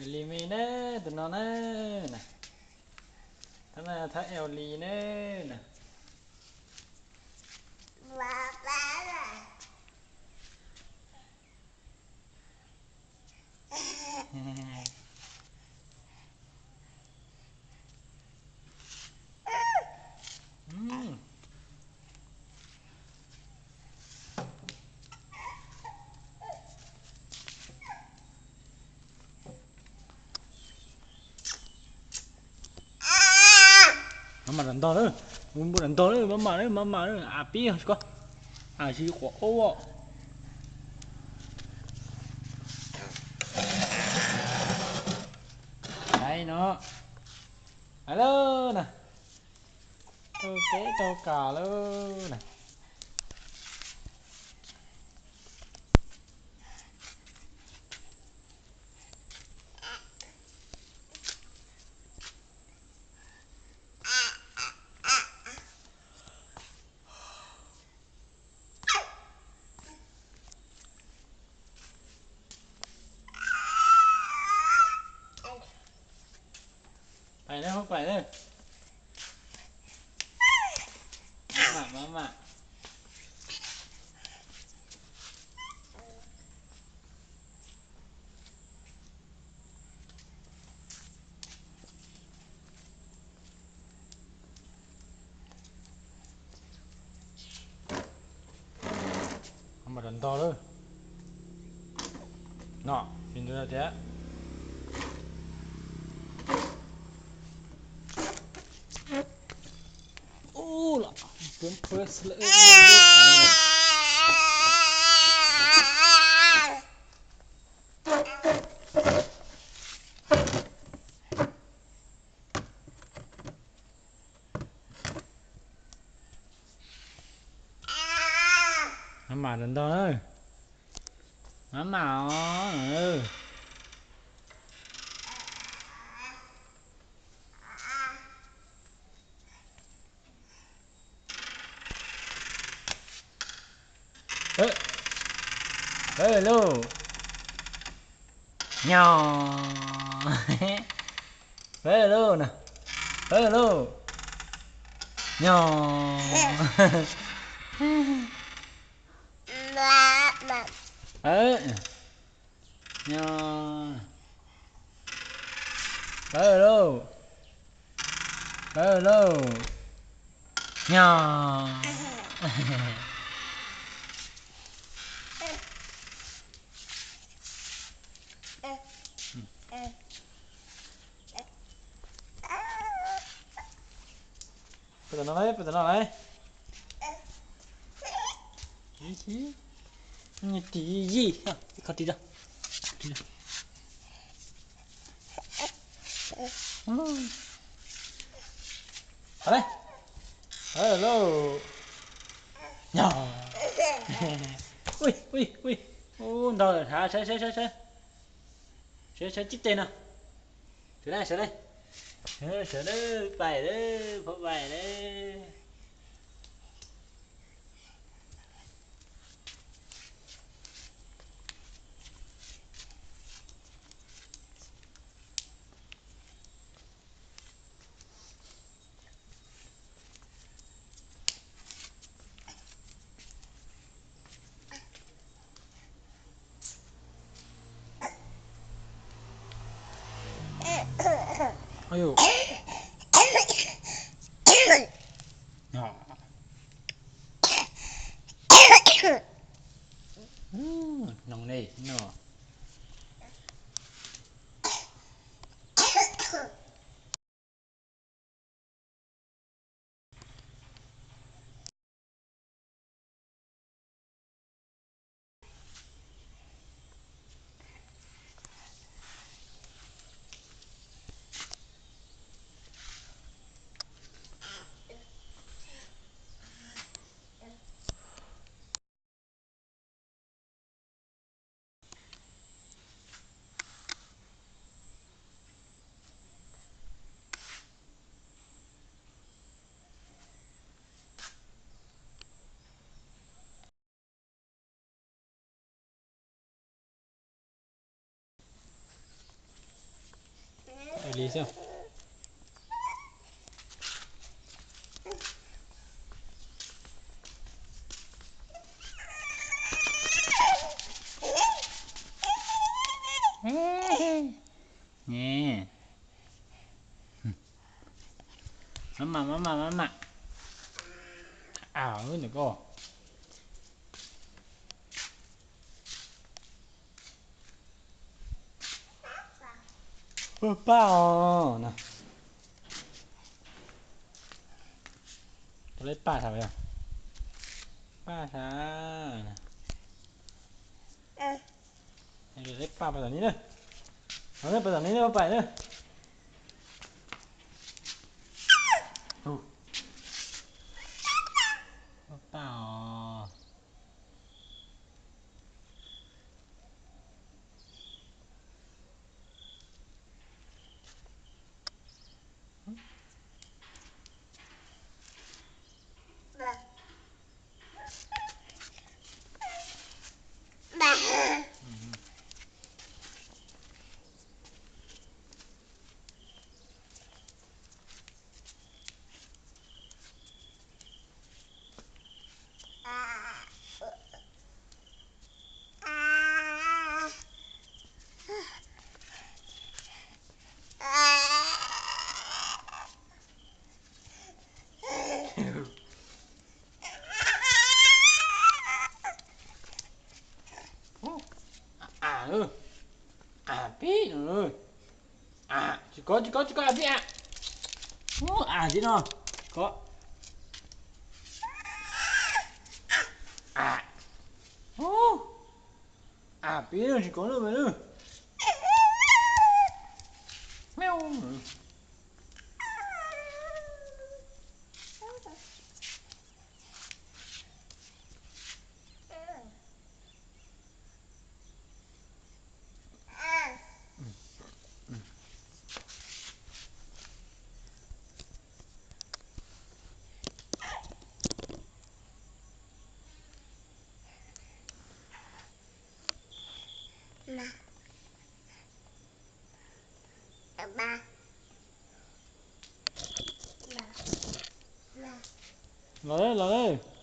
Li me na, tus no na, na. Thab na, thab el li na, na. Maj mam rau ntog lawm, npua rau ntog lawm, maj mam lawm, maj mam lawm, a pib ko, a si quav ob. Ai no, ai lawm na, tau teb tau kas lawm na. Pais na, pais na. Maj mam, maj mam. Maj mam rau ntog lawm. No, tsis ntug tiag. Ub los, pw pw xwb lawm. Maj mam rau ntog na. Maj mam os. Pawg lauj, nyo. Pawg lauj na, pawg lauj, nyo. Nyo. Pawg lauj, pawg lauj, nyo. Peb tom no lauj, peb tom no lauj. Tis yij, ib qho ris rau. Hov lauj. Nyo. Ui, ui, ui. Ub, ntog lawm, saib, saib, saib, saib. Saib, saib cib tes no. Sawv na, sawv na. Sawv na, pais lawm, phob pais lawm. Noo ne no. Li xwb. Nè. Mama, mama, mama. Aw, nws ko. Paj os no. Tau leb paj sav, paj sav. Leb paj pas tom ni na. Paj tom ni na, paj na. Paj os. Av, av pib no. Tsis kov, tsis kov, tsis kov, av pib av. Av tib no, kov. Av pib no, tsis kov lawm mas. Los, los.